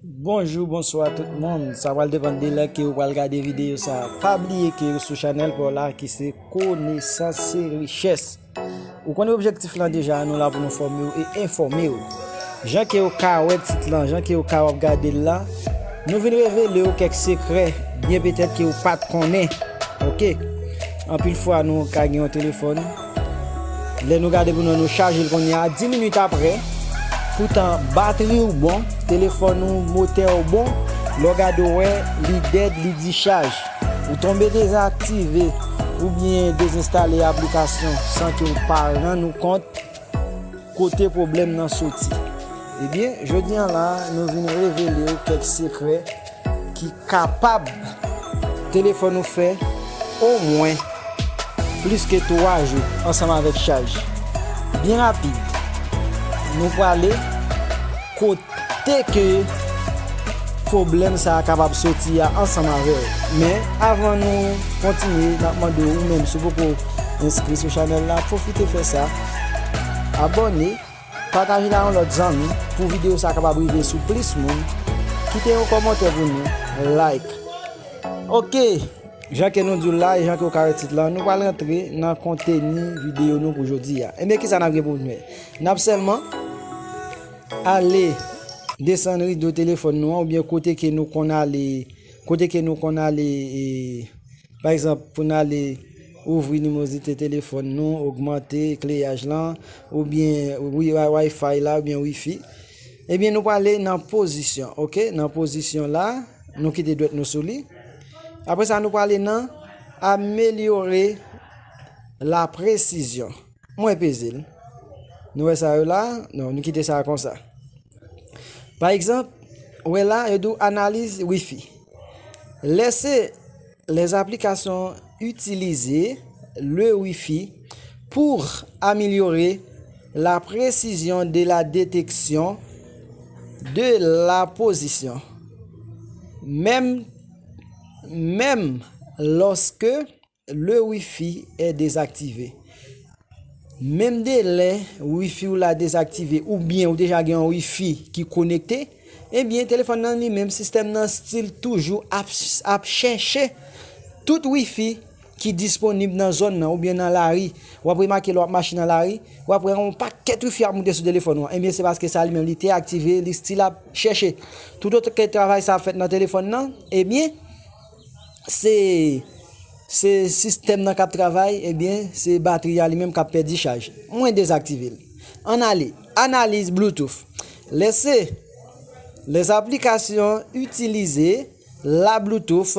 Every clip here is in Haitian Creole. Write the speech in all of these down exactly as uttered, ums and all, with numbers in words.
Bonjou, bonswa tout moun. Sa pral depann de lè ke ou pral gade videyo sa. Pa bliye ke ou sou chanèl pa w la ki se Konesans se Richès. Ou konnen objektif lan deja, nou la pou nou fòme w e enfòme w. Jan ke ou ka wè tit lan, jan ke ou ka w ap gade l la, nou vin revele w kèk sekrè byen petèt ke ou pa t konnen. Oke. Anpil fwa nou ka gen yon telefòn. Lè nou gade pou nou, nou chaje l kounye a, dis minit apre, poutan batri w bon, telefòn ou, motè w bon, lè w gade w wè, li dèd, li dichaj. Ou tonbe dezaktive oubyen dezenstale aplikasyon san ke w pa rann ou kont kote pwoblèm nan soti. Ebyen, jodi a la, nou vin revele w kèk sekrè ki kapab telefòn ou fè omwen plis ke twa jou ansanm avèk chaj. Byen rapid, nou prale kote ke pwoblèm sa a kapab soti a ansanm avè w. Men, avan nou kontinye, n ap mande w, ou menm, si w poko enskri sou chanèl la, pwofite fè sa. Abòne, pataje l a yon lòt zanmi pou videyo sa a kapab rive sou plis moun. Kite yon kòmantè pou nou, like. Oke, jan ke nou di w la, e jan ke w ka wè tit lan, nou pral rantre nan konteni videyo nou pou jodi a. Ebyen, kisa n ap gen pou nou fè? N ap sèlman ale desann rido telefòn nou an, oubyen kote ke nou konn ale, kote ke nou konn ale, e, pa egzanp, pou n ale ouvri limozite telefòn nou, ogmante ekleyaj lan, oubyen wi-, wi-, Wi-Fi la, oubyen Wi-Fi. Ebyen, nou prale nan pozisyon, oke? Nan pozisyon la, nou kite dwèt nou sou li. Apre sa, nou prale nan amelyore la presizyon. Mwen peze l. Nou wè sa yo la? Non, nou kite sa konsa. Pa egzanp, wè la, yo di w analiz Wi-Fi. Laissez les applications utiliser le Wi-Fi pour améliorer la précision de la détection de la position, même, même lorsque le Wi-Fi est désactivé. Menm de lè Wi-Fi w la dezaktive oubyen ou deja gen yon Wi-Fi ki konekte, ebyen, telefòn nan li menm, sistèm nan still toujou ap, ap chèche tout Wi-Fi ki disponib nan zòn nan oubyen nan lari. W ap remake lè w ap mache nan lari, w ap wè yon pakèt Wi-Fi ap moute sou telefòn ou an. Ebyen, se paske sa li menm, li te aktive, li still ap chèche. Toutotan ke travay sa ap fèt nan telefòn nan, ebyen, se, se sistèm nan k ap travay, ebyen, se batri a li menm k ap pèdi chaj. Mwen dezaktive l. Ann ale. Analiz Bluetooth. Laissez les applications utiliser la Bluetooth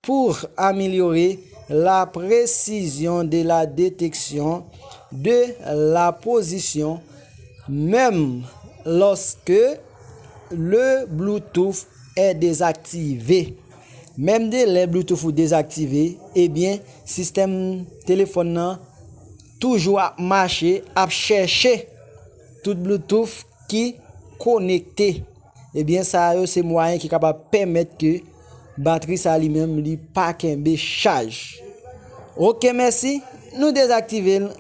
pour améliorer la précision de la détection de la position, même lorsque le Bluetooth est désactivé. Menm de lè Bluetooth ou dezaktive, ebyen, sistèm telefòn nan toujou ap mache, ap chèche tout Bluetooth ki konekte. Ebyen, sa yo se mwayen ki kapab pèmèt ke batri sa li menm li pa kenbe chaj. Oke, mèsi. Nou dezaktive l.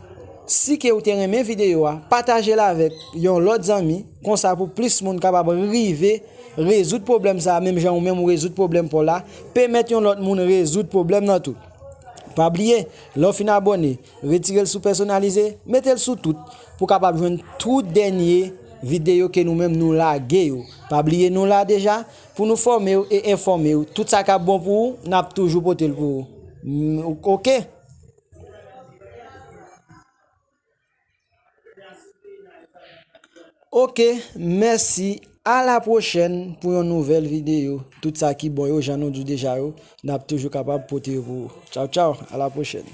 Si ke ou te renmen videyo a, pataje l avèk yon lòt zanmi, konsa pou plis moun kapab rive rezoud pwoblèm sa a, menm jan ou menm ou rezoud pwoblèm pa w la, pèmèt yon lòt moun rezoud pwoblèm nan tou. Pa bliye, lè w fin abòne, retire l sou pèsonalize, mete l sou tout, pou w kapab jwenn tout dènye videyo ke nou menm nou lage yo. Pa bliye nou la deja, pou nou fòme w e enfòme w. Tout sa k ap bon pou ou, n ap toujou pote l pou ou. Mm, oke? Oke, mèsi. A la pwochèn pou yon nouvèl videyo. Tout sa ki bon yo, jan nou di deja yo, n ap toujou kapab pote yo pou ou. Tchaw, tchaw. A la pwochèn.